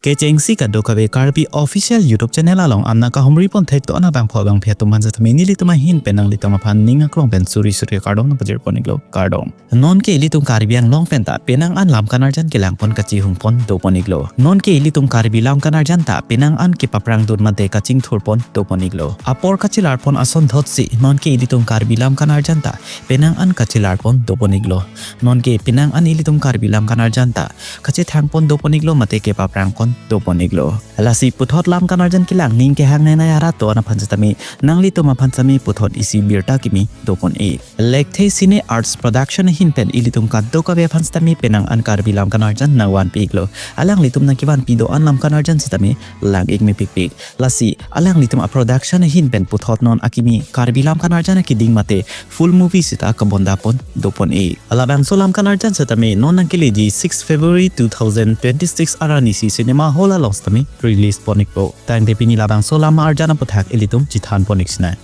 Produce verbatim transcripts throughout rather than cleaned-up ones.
Kechengsi kadokave Karbi Official YouTube Channel along amna kahumri pon thekto-an abangphu abangphi atum aphan setame nelitum ahin pen nanglitum aphan ning aklong pen suri suri kardom nangpajir pon-iklo, kardom. Non ke ilitum Karbi Anglong pen ta penang an lam kanarjan kelang pon kachihung pon do pon-iklo. Non ke ilitum Karbi lam kanarjan ta penang an kepaprang dun mate kachingthur pon do pon-iklo. Apor kachelar pon asonthotsi non ke ilitum Karbi lam kanarjan ta penang an kachelar pon do pon-iklo. Non ke penang an ilitum Karbi lam kanarjan ta kachethang pon do pon-iklo mate kepaprang pon do pon-iklo. Lasi puthot lam kanarjan kelang ning kehangnei nai arat do-an aphan setame nanglitum aphan setame puthot isi birta kimi do pon-ik. Lekthe Cine Arts Production ahin pen ilitum kadokave aphan setame penang an Karbi lam kanarjan nangvanpi-iklo. Alanglitum nangkevanpi do-an lam kanarjan setame lang-ik mepikpik. Lasi alanglitum a-production ahin pen puthot non akimi Karbi lam kanarjan akeding mate full movie sita kabonda pon do pon-ik. Labangso lam kanarjan setame non nangkeleji six February two thousand twenty-six arni si cinema hall along setame release pon-ikpo. Tangte pini labangso lam arjan aputhak ilitum chethan pon-ik sinai.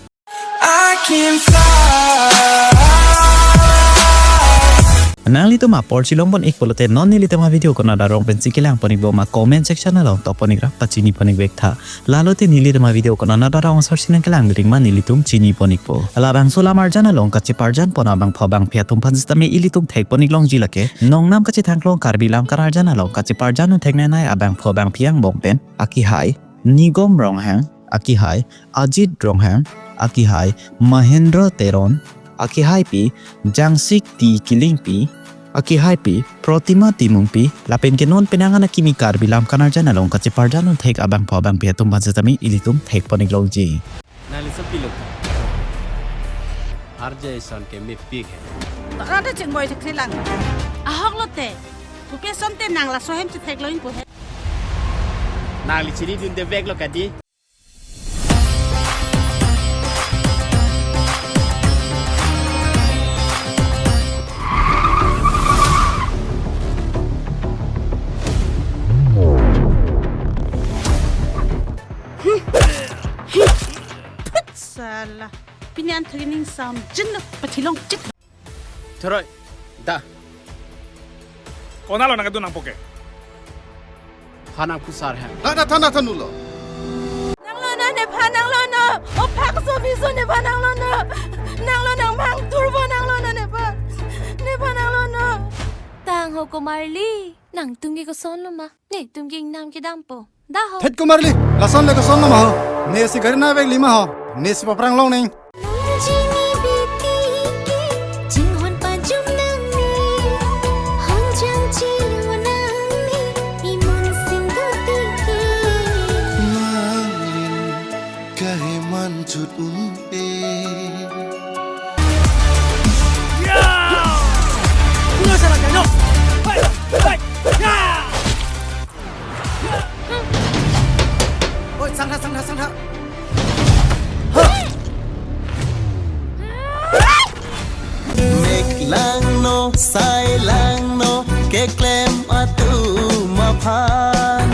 I can fly. Nanglitum apor chelong pon-ik pulote non nelitum a-video konat arong pensi kelang pon-ikbom ma comment section along tok pon-ikra pachini pon-ik vek tha. Lalote nelitum a-video konat arong asarsi nangkelang ring ma nelitum chini pon-ikpo. Labangso lam arjan along kacheparjan pon abangphu abangphi atum aphan setame ilitum thek pon-ik longji lake nongnam kachethang klong Karbi lam kanarjan along kacheparjan un theknei nai abangphu abangphi angbong pen akehai Nigom Ronghang, akehai Ajit Ronghang, akehai Mahendra Teron, akehaipi Jangsik T Killingpi, akehaipi Protima Timungpi, lapen ke non penang an akimi Karbi lam kanarjan along kacheparjan un thek abangphu abangphi atum aphan setame ilitum thek pon-ik longji. Nangli sopi lo. R J Ison ke mepik he. Tora ta chengboi thekthelang. Ahok lote. Pupe sonte nang laso hem chetheklong pu he. Nangli chinidunde vek lo kadi. Sala. Pini an thagi ning sam jin lo pathilong chit. Thoroi, da. Konatlo nangkedun nangpo ke? Ha nangpusar he. Than than than than ulo. Nanglono nephan nanglono. O phak so miso nephan nanglono. Nanglo nangmang turbo nanglono nephan. Nephan nanglono. Tang ho komarli. Nangtum ke kosonlo ma? Netum ke ingnam kedampo. Da ho. Thet komarli, lason le kosonlo ma ho. Nesi gari nave lima ho. Nesi papranglong neng. Nangji ni biti ke, chinghon pajum nangne. Honjang chilo nangne, imun sindu tike. Langin kaheman chut un e. Oi, sangha, sangha, sangha. Mek langno, sai langno, keklem atum aphan.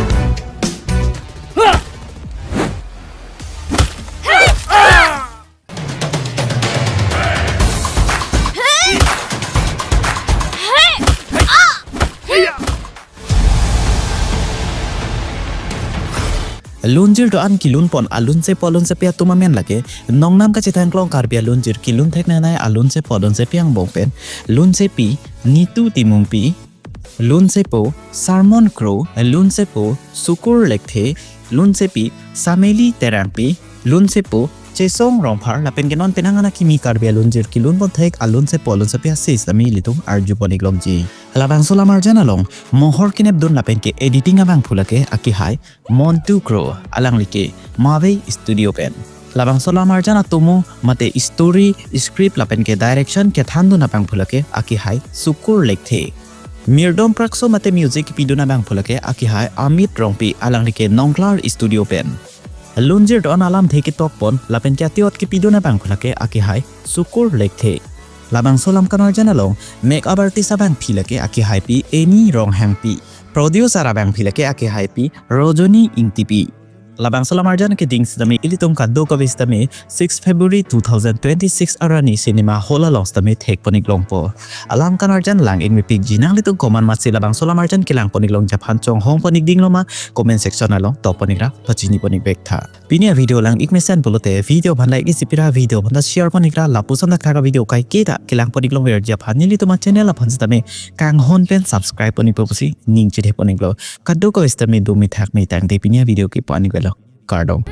Lunjir do-an kelun pon alunsepo alunsepi atum amen lake nongnam kachethang klong Karbi alunjir kelun theknei nai alunsepo alunsepi angbong pen lunsepi Nitu Timungpi, lunsepo Sarmon Kro, lunsepo Sukur Lekthe, lunsepi Sameli Terangpi, lunsepo Chesong Rongphar, lapen ke non penang an akimi Karbi alunjir kelun pon thek alunsepo alunsepi ase setame ilitum arju pon-ik longji. Labangso lam arjan along mohor kenep dun lapen ke editing abangphu lake akehai Montu Kro, alangli ke Mave Studio pen. Labangso lam arjan atomo mate story, script lapen ke direction kethan dun abangphu lake akehai Sukur Lekthe. Mirdom prakso mate music kepidun abangphu lake akehai Amit Rongpi, alangli ke Nongklar Studio pen. Lunjir do-an alamthe ketok pon lapen ke atiot kepidun abangphu lake akehai Sukur Lekthe. Labangso lam kanarjan along makeup artist abangphi lake akehaipi Eni Ronghangpi. Producer abangphi lake akehaipi Rojoni Ingtipi. Labangso alamarjan keding sitame ilitum kadokave sitame six February two thousand twenty-six arni cinema hall along sitame thekpon-ik longpo. Alam kanarjan lang-ik mepikji, nanglitum komat masi labangso alamarjan kelangpon-ik longji aphan chonghongpon-ik dinglo ma, comment section along topon-ik ra pachinipon-ik vek tha. Pini avideo lang-ik mesen pulote video aphan like isi pira, video aphan ta share pon-ik ra, lapuson ta kaka video kaike ta kelangpon-ik longverji aphan nelitum achannel aphan sitame kanghon pen subscribe pon-ikpo pusi ning chedepon-iklo. Kadokave sitame dome thakme tangte pini avideo kepu-an-ik avelo. Kardom.